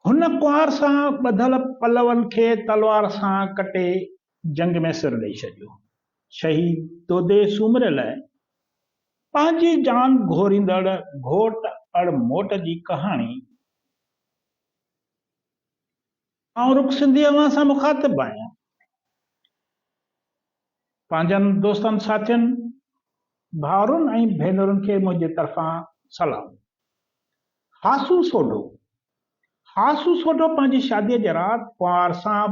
هن ڪنوار سان ٻڌل پلون کي تلوار سان ڪٽي جنگ ۾ سر ڏئي ڇڏيو. شهيد دودي سومري لاء پنهنجي جان گهوريندڙ گهوٽ اڙ موٽ جي ڪهاڻي. آئون رڪ سنڌي اوهان سان مخاطب آهيان. پنهنجن دوستن ساٿين، ڀائرن ۽ ڀينرن کي منهنجي طرفان سلام. هاسو سوڍو، هاسو سوڍو پنهنجي شاديء جي رات ڪنوار سان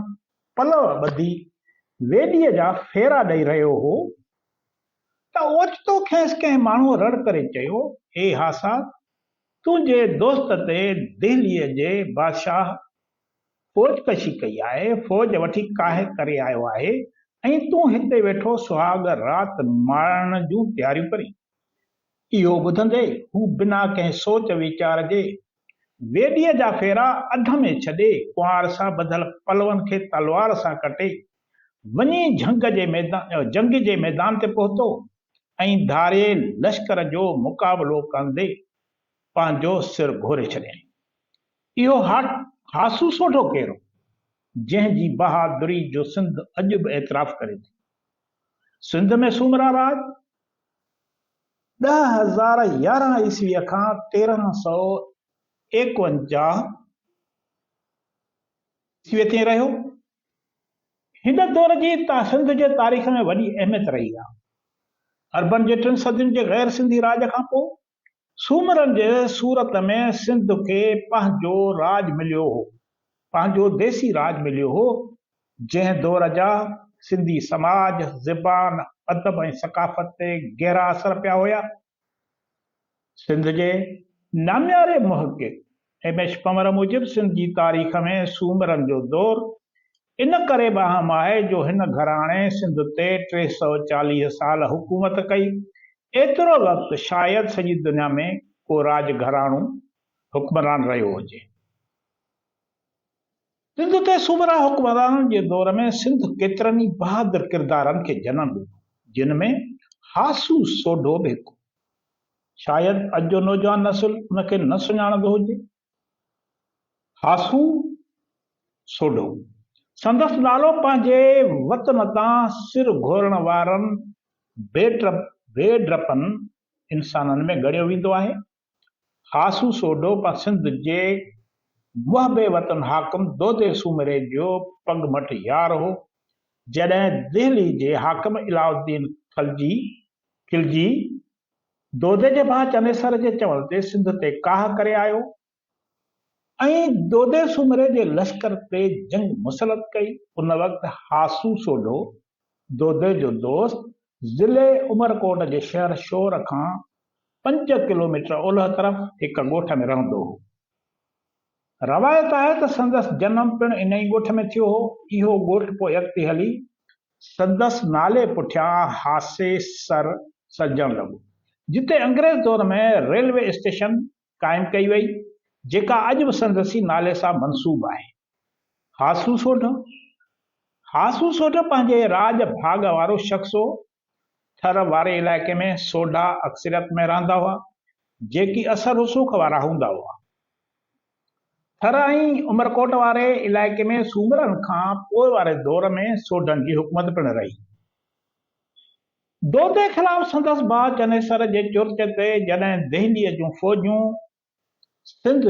پلئه ٻڌي ويڏيء جا ڦيرا ڏئي رهيو هو ته اوچتو کيس ڪنهن ماڻهوء رڙ ڪري چيو، اي هاسا! تنهنجي دوست تي دهليء جي بادشاهه فوج ڪشي ڪئي آهي، فوج وٺي ڪاهه ڪري آيو آهي ۽ تون هتي ويٺو سهاڳ رات ماڻڻ جون تياريون ڪرين. اهو ٻڌندي هو بنا ڪنهن سوچ ويچار جي ويڏيء جا ڦيرا اڌ ۾ ڇڏي ڪنوار سان ٻڌل پلون کي تلوار سان ڪٽي وڃي جهنگ جي جنگ جي ميدان تي پهتو ۽ ڌارئي لشڪر جو مقابلو ڪندي پنهنجو سر گهوري ڇڏيائين. اهو هاسو سوڍو ڪير هو، جنهن جي بهادري جو سنڌ اڄ به اعتراف ڪري ٿي. سنڌ ۾ سومرا راڄ 10,011 عيسويء کان 1351 عيسويء تائين رهيو. هن دور جي سنڌ جي تاريخ ۾ وڏي اهميت رهي آهي. عربن جي ٽن صدين جي غير سنڌي راڄ کان پوء سومرن جي صورت ۾ سنڌ کي پنهنجو راڄ مليو هو، پنهنجو ديسي راڄ مليو هو، جنهن دور جا سنڌي سماج، زبان، ادب ۽ ثقافت تي گهرا اثر پيا هيا. سنڌ جي نامياري محقق ايم ايڇ پنور موجب سنڌ جي تاريخ ۾ سومرن جو دور ان ڪري به اهم آهي جو هن گهراڻي سنڌ تي 340 سال حڪومت ڪئي. ايترو وقت شايد سڄي دنيا ۾ ڪو راڄ گهراڻو حڪمران رهيو هجي. سنڌ تي سومرا حڪمرانن جي دور ۾ سنڌ ڪيترن ئي بهادر ڪردارن کي جنم ڏنو، جن ۾ هاسو سوڍو به هڪ هو. شايد اڄ جو نوجوان نسل ان کي نه سڃاڻندو هجي. هاسو سوڍو، سندس نالو پنهنجي وطن تان سر گهورڻ وارن بي ڊپن انسانن ۾ ڳڻيو ويندو آهي. هاسو سوڍو سنڌ جي محب وطن حاڪم دودي سومري جو پڳ مٽ يار هو. جڏهن دهلي جي حاڪم علاؤالدين خلجي، خلجي، دودي جي ڀاء چنيسر جي چوڻ تي سنڌ تي ڪاهه ڪري آيو ۽ دودي سومري جي لشڪر تي جنگ مسلط ڪئي. ان وقت هاسو سوڍو، دودي جو دوست، ضلعي عمرڪوٽ جي شهر شور کان 5 ڪلوميٽر اولهه طرف هڪ ڳوٺ ۾ رهندو هو. روايت آهي ته سندس جنم پڻ انهي ڳوٺ ۾ ٿيو هو. اهو ڳوٺ پوء اڳتي هلي سندس نالي پٺيان هاسي سر سڏجڻ لڳو، جتي انگريز دور ۾ ريلوي اسٽيشن قائم ڪئي وئي، جيڪا اڄ به سندس ئي نالي سان منسوب آهي. هاسو سوڍو، هاسو سوڍو پنهنجي راڄ ڀاڳ وارو شخص هو. ٿر واري علائقي ۾ سوڍا اڪثريت ۾ رهندا هئا، جيڪي اثر رسوخ وارا هوندا هئا. ٿر ۽ عمرڪوٽ واري علائقي ۾ سومرن کان پوء واري دور ۾ سوڍن جي حڪومت پڻ رهي. دودي خلاف سندس ڀاء چنيسر جي چرچ تي جڏهن دهليء جون فوجون سنڌ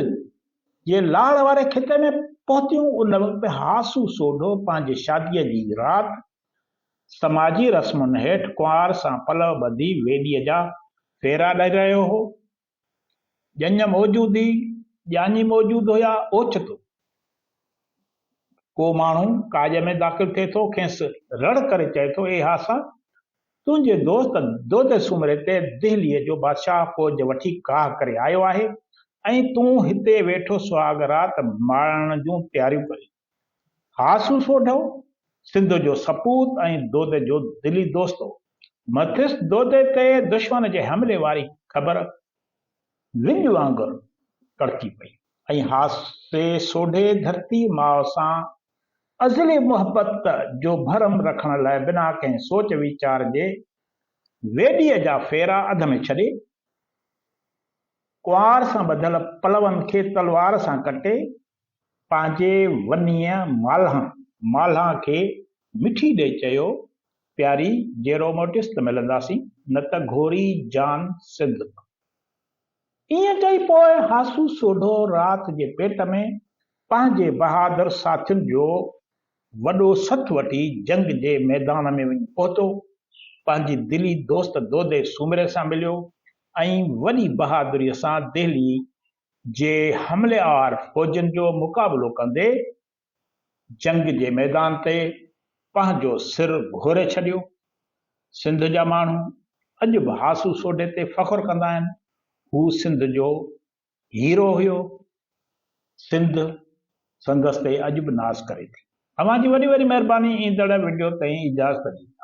جي لاڙ واري خطي ۾ پهتيون، ان وقت هاسو سوڍو پنهنجي شاديء جي رات سماجي رسمن هيٺ ڪنوار سان پلئه ٻڌي ويڏيء جا ڦيرا ڏئي رهيو هو. ڄڃ موجود هئي، ڄاڃي موجود هيا، اوچتو ڪو ماڻهو ڪاڄ ۾ داخل ٿئي ٿو، کيس رڙ ڪري چئي ٿو، اي هاسا! تنهنجي دوست دودي سومري تي دهليء جو بادشاهه فوج وٺي ڪاهه ڪري آيو آهي ۽ تون هتي ويٺو سهاڳ رات ماڻڻ جون تياريون ڪرين. هاسو سوڍو، سنڌ جو سپوت ۽ دودي جو دلي دوست هو. مٿس دودي تي دشمن جي حملي واري خبر وڄ وانگر ڪڙڪي پئي ۽ هاسي سوڍي ڌرتي ماء سان ازلي محبت جو ڀرم رکڻ لاء بنا ڪنهن سوچ ويچار جي ويڏيء جا ڦيرا اڌ ۾ ڇڏي، ڪنوار سان ٻڌل پلون کي تلوار سان ڪٽي، پنهنجي ونيء مالهان، مالهان کي مٺي ڏئي چيو، پياري، جيئرو موٽيس ته ملنداسين، نه ته گهوري جان سنڌ مان. ائين چئي پوء هاسو سوڍو رات جي پيٽ ۾ پنهنجي بهادر ساٿين جو وڏو سٿ وٺي جنگ جي ميدان ۾ وڃي پهتو. پنهنجي دلي دوست دودي سومري سان مليو ۽ وڏي بهادريء سان دهلي جي حملي آور فوجن جو مقابلو ڪندي جنگ جي ميدان تي پنهنجو سر گهوري ڇڏيو. سنڌ جا ماڻهو اڄ به هاسو سوڍي تي فخر ڪندا آهن. هو سنڌ جو هيرو هيو. سنڌ سندس تي اڄ به ناز ڪري ٿي. اوهان جي وڏي وڏي مهرباني ايندڙ وڊيو تائين اجازت ڏيندا.